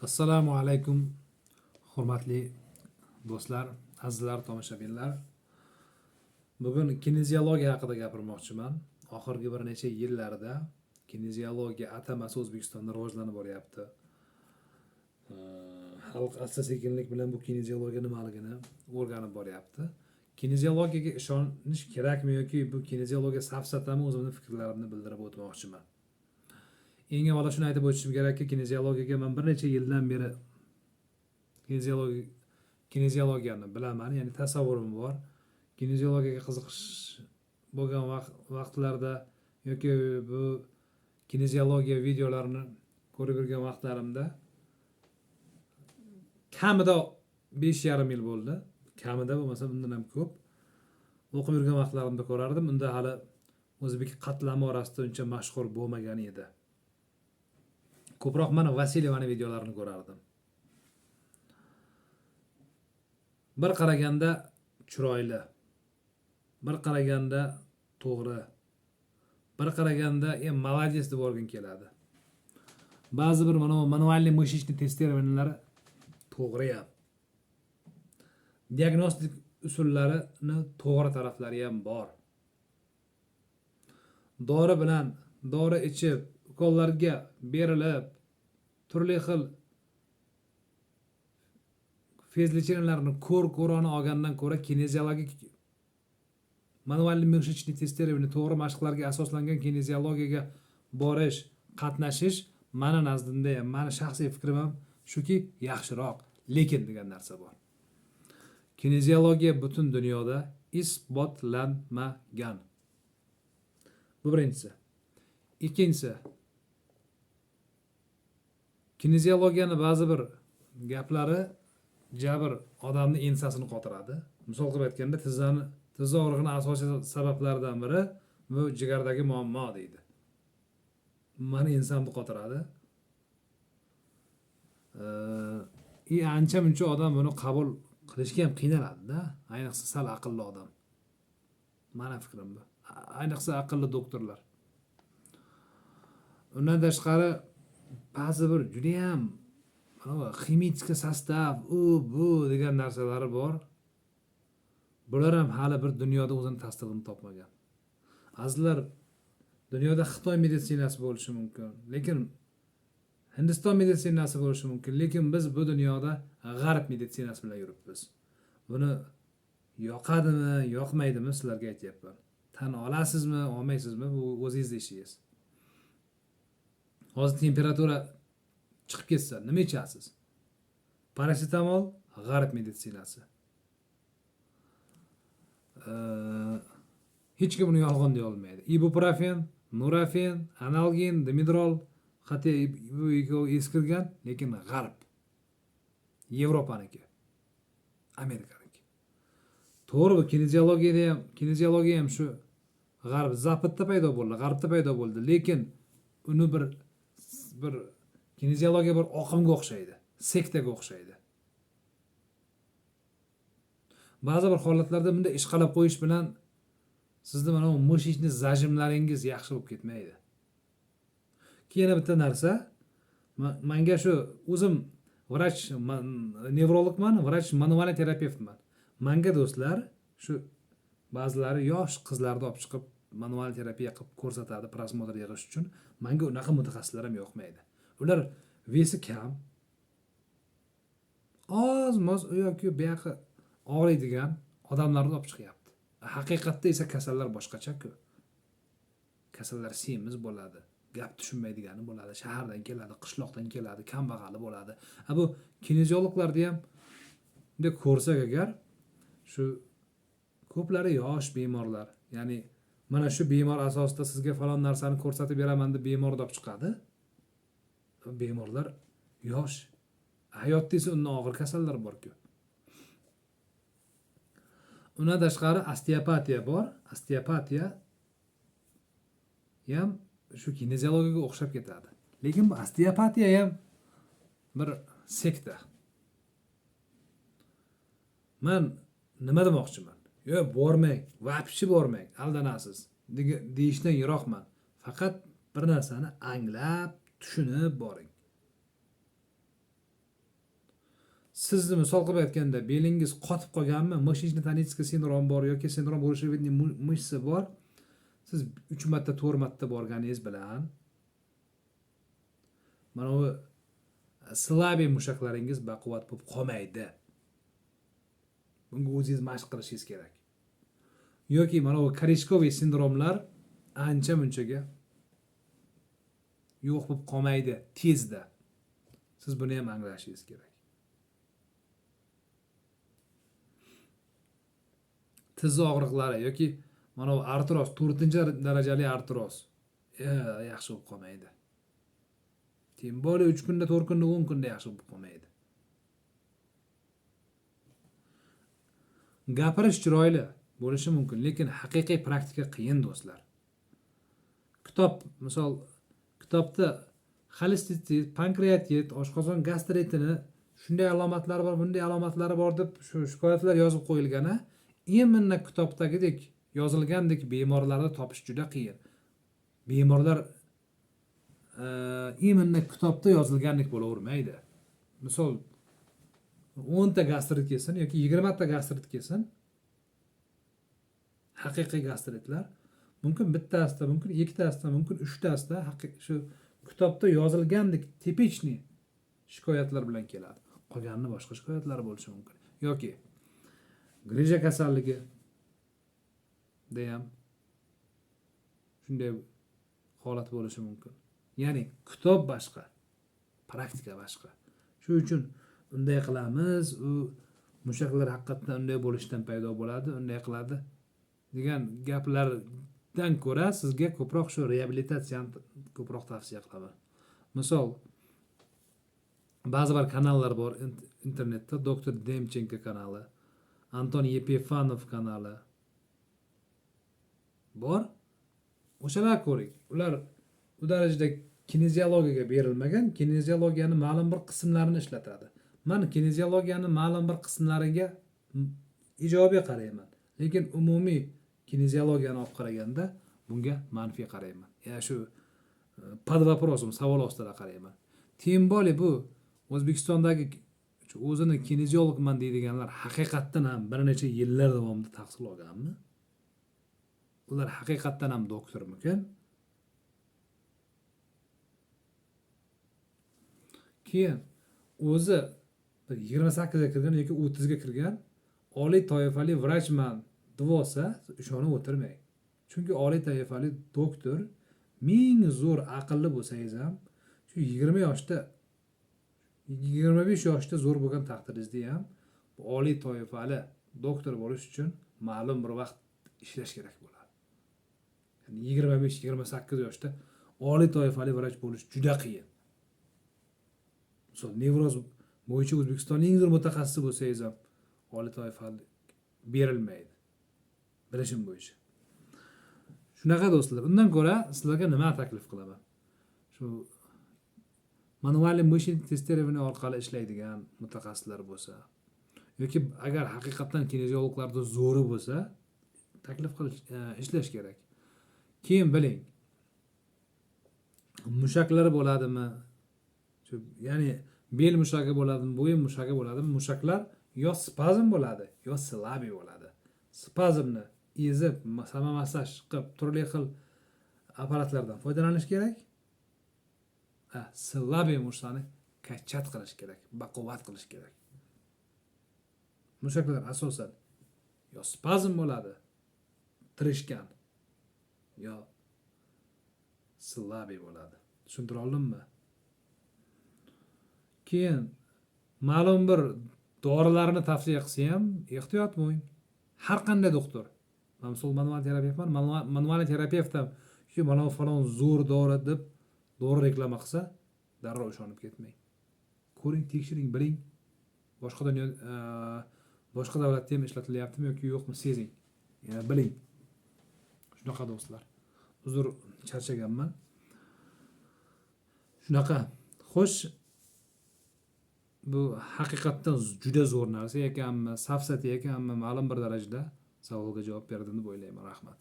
Assalomu alaykum, hurmatli do'stlar, azizlar, tomoshabinlar. Bugun kineziologiya haqida gapirmoqchiman. Oxirgi bir necha yillarda kineziologiya atamasi O'zbekistonda rivojlanib boryapti. Xalq asta-sekinlik bilan bu kineziologiya nimaligini o'rganib boryapti. Kineziologiyaga ishonish kerakmi yoki bu kineziologiya safsatami, o'zimni fikrlarimni bildirib o'tmoqchiman. Eng avvalo shuni aytib o'tishim kerakki, kineziologiyaga man bir necha yildan beri kineziologiyani bilaman, ya'ni tasavvurim bor. Kineziologiyaga qiziqish bo'lgan vaqtlarda yoki bu kineziologiya videolarini ko'rib yurgan vaqtlarimda kamida 5,5 yil bo'ldi. Kamida bo'lmasa bundan ham ko'p. O'qib yurgan vaqtlarimda ko'rardim. Unda hali o'zbek qatlami orasida uncha mashhur bo'lmagan edi. Ko'proq mana Vasilyevani videolarini ko'rardim. Bir qaraganda chiroyli, bir qaraganda to'g'ri, bir qaraganda молодец deb borging keladi. Ba'zi bir mana manuальный мышечный тестирования lari to'g'ri ham. Diagnostik usullarini to'g'ri taraflari ham bor. Dori bilan dori ichib, ukollarga berilib, turli xil физлечения larni ko'r-ko'rona olgandan ko'ra kineziologik manuальный мышечный тестирование to'g'ri mashqlarga asoslangan kineziologiyaga borish, qatnashish mani nazdimda ham, mani shaxsiy fikrim ham shuki yaxshiroq. Lekin degan narsa bor. Kineziologiya butun dunyoda isbotlanmagan. Bu birinchisi. Ikkinchisi, kineziologiyani ba'zi bir gaplari jabr odamni ensasini qotiradi. Misol qilib aytganda, tizza og'rig'ini asosiy sabablaridan biri bu jigardagi muammo deydi. Mani ensamni qotiradi. И ancha muncha odam buni qabul qilishga ham qiynaladi-da, ayniqsa sal aqlli odam. Mani fikrim bu. Ayniqsa aqlli doktorlar. Undan tashqari ba'zi bir judayam химический состав, u bu degan narsalari bor. Bular ham hali bir dunyoda o'zini tasdig'ini topmagan. Azizlar, dunyoda Xitoy meditsinasi bo'lishi mumkin, lekin Hindiston meditsinasi bo'lishi mumkin, lekin biz bu dunyoda g'arb meditsinasi bilan yuribmiz. Buni yoqadimi, yoqmaydimi sizlarga aytyapman. Tan olasizmi, olmaysizmi, bu o'zingizni ishingiz. Hozir temperatura chiqib ketsa, nima ichasiz? Parasetamol g'arb meditsinasi. Hech kim buni yolg'on deya olmaydi. Ibuprofen, Nurofen, Analgin, Dimedrol, hatto bu ikkovi eskirgan, lekin g'arb. Yevropaniki, Amerikaniki. To'g'ri, bu kineziologiyada ham, kineziologiya ham shu g'arb, Запад da paydo bo'ldi, g'arbda paydo bo'ldi, lekin uni bir kineziologiya bir oqimga o'xshaydi, sektaga o'xshaydi. Ba'zi bir holatlarda bunday ishqalab qo'yish bilan sizni mana bu мышечный зажим laringiz yaxshi bo'lib ketmaydi. Keyin yana bitta narsa, manga shu o'zim vrach, nevrologman, vrach manual terapevtman. Manga do'stlar, shu ba'zilari yosh qizlarni olib chiqib manual terapiya qilib ko'rsatadi, просмотр yig'ish uchun. Manga unaqa mutaxassislar ham yoqmaydi. Ular вес i kam, oz-moz u yoki bu yoqi og'riydigan odamlarni olib chiqyapti. Haqiqatda esa kasallar boshqacha-ku. Kasallar semiz bo'ladi, gap tushunmaydigani bo'ladi, shahardan keladi, qishloqdan keladi, kambag'ali bo'ladi. A bu kineziologlarni ham bunday ko'rsak agar, shu ko'plari yosh bemorlar, ya'ni mana shu bemor asosida sizga falon narsani ko'rsatib beraman deb bemorni olib chiqadi. Bemorlar yosh. Hayotda esa undan og'ir kasallar bor-ku. Undan tashqari osteopatiya bor. Osteopatiya ham shu kineziologiyaga o'xshab ketadi. Lekin bu osteopatiya ham bir sekta. Man nima demoqchiman? Yo'q, bormang, вообще bormang, aldanasiz deyishdan yiroqman. Faqat bir narsani anglab, tushunib boring. Sizni misol qilib aytganda belingiz qotib qolganmi, мышечно-тонический sindrom bor yoki синдром грушевидной мышцы bor, siz 3 marta 4 marta borganingiz bilan mana bu слабый mushaklaringiz baquvvat bo'lib qolmaydi. Bunga o'zingiz mashq qilishingiz kerak. Yoki mana bu корешковый sindromlar ancha munchaga yo'q bo'lib qolmaydi tezda. Siz buni ham anglashingiz kerak. Tiz og'riqlari yoki mana bu artroz, 4-darajali artroz yaxshi bo'lib qolmaydi. Тем более 3 kunda, 4 kunda, 10 kunda yaxshi bo'lib qolmaydi. Gapirish chiroyli bo'lishi mumkin, lekin haqiqiy praktika qiyin do'stlar. Kitob, misol kitobda xolesterit, pankreatit, oshqozon gastritini shunday alomatlari bor, bunday alomatlari bor deb shu shikoyatlar yozib qo'yilgani, именно kitobdagidek yozilgandek bemorlarni topish juda qiyin. Bemorlar именно kitobda yozilgandek bo'lavermaydi. Misol 10 ta gastrit kelsin yoki 20 ta gastrit kelsin, haqiqiy gastritlar mumkin bittasida, mumkin ikkitasida, mumkin uchtasida shu kitobda yozilgandek tipичный shikoyatlar bilan keladi. Qolganini boshqa shikoyatlari bo'lishi mumkin. Yoki grija kasalligi ham shunday holat bo'lishi mumkin. Ya'ni kitob boshqa, praktika boshqa. Shu uchun unday qilamiz, u mushaklar haqiqatdan unday bo'lishdan paydo bo'ladi, unday qiladi degan gaplardan ko'ra sizga ko'proq shu reabilitatsiyani ko'proq tavsiya qilaman. Misol ba'zi bir kanallar bor internetda, doktor Demchenko kanali, Anton Yepifanov kanali bor. O'shalar ko'ring. Ular u darajada kineziologiyaga berilmagan, kineziologiyani ma'lum bir qismlarini ishlatadi. Men kineziologiyani ma'lum bir qismlariga ijobiy qarayman. Lekin umumiy kineziologiyani olib qaraganda bunga manfiy qarayman. Ya'ni shu под вопросом, savol ostida qarayman. Тем более bu O'zbekistondagi o'zini kineziologman deydiganlar haqiqatdan ham bir necha yillar davomida tahsil olganmi? Ular haqiqatdan ham doktormikan? Keyin o'zi bir 28 ga kirgan yoki 30 ga kirgan oliy toifali vrachman deb olsa, ishonib o'tirmang. Chunki oliy toifali doktor ming zo'r aqlli bo'lsangiz ham shu 20 yoshda, 25 yoshda zo'r bo'lgan taqdiringizda ham bu oliy toifali doktor bo'lish uchun ma'lum bir vaqt ishlash kerak bo'ladi. Ya'ni 25-28 yoshda oliy toifali vrach bo'lish juda qiyin. Misol nevroz bo'yicha O'zbekistonning eng zo'r mutaxassisi bo'lsangiz ham oliy toifali berilmaydi. Bilishim bo'yicha. Shunaqa do'stlar, undan ko'ra sizlarga nima taklif qilaman? Shu manual мышечный тестирование orqali ishlaydigan mutaxassislar bo'lsa yoki agar haqiqatdan kineziologlarda zo'ri bo'lsa, taklif qilish, ishlash kerak. Keyin biling, mushaklar bo'ladimi? Shu, ya'ni bel mushagi bo'ladimi, bo'yin mushagi bo'ladimi? Mushaklar yo spazm bo'ladi, yo slabi bo'ladi. Spazmni ezib, samomassaj qilib, turli xil apparatlardan foydalanish kerak. Slabi mushakni kachat qilish kerak, baquvvat qilish kerak. Mushaklar asosan yo spazm bo'ladi, tirishgan, yo slabi bo'ladi. Tushuntira oldimmi? Keyin ma'lum bir dorilarni tavsiya qilsa ham ehtiyot bo'ling. Har qanday doktor, men misol manual terapevtman, manual terapevt ham shu mana falon zo'r dori deb dori reklama qilsa, darrov ishonib ketmang. Ko'ring, tekshiring, biling. Boshqa dunyo, boshqa davlatda ham ishlatilyaptimi yoki yo'qmi sezing. Ya'ni biling. Shunaqa do'stlar. Uzr, charchaganman. Shunaqa. Xo'sh, bu haqiqatdan juda zo'r narsa ekanmi, safsata ekanmi, ma'lum bir darajada savolga javob berdim deb o'ylayman. Rahmat.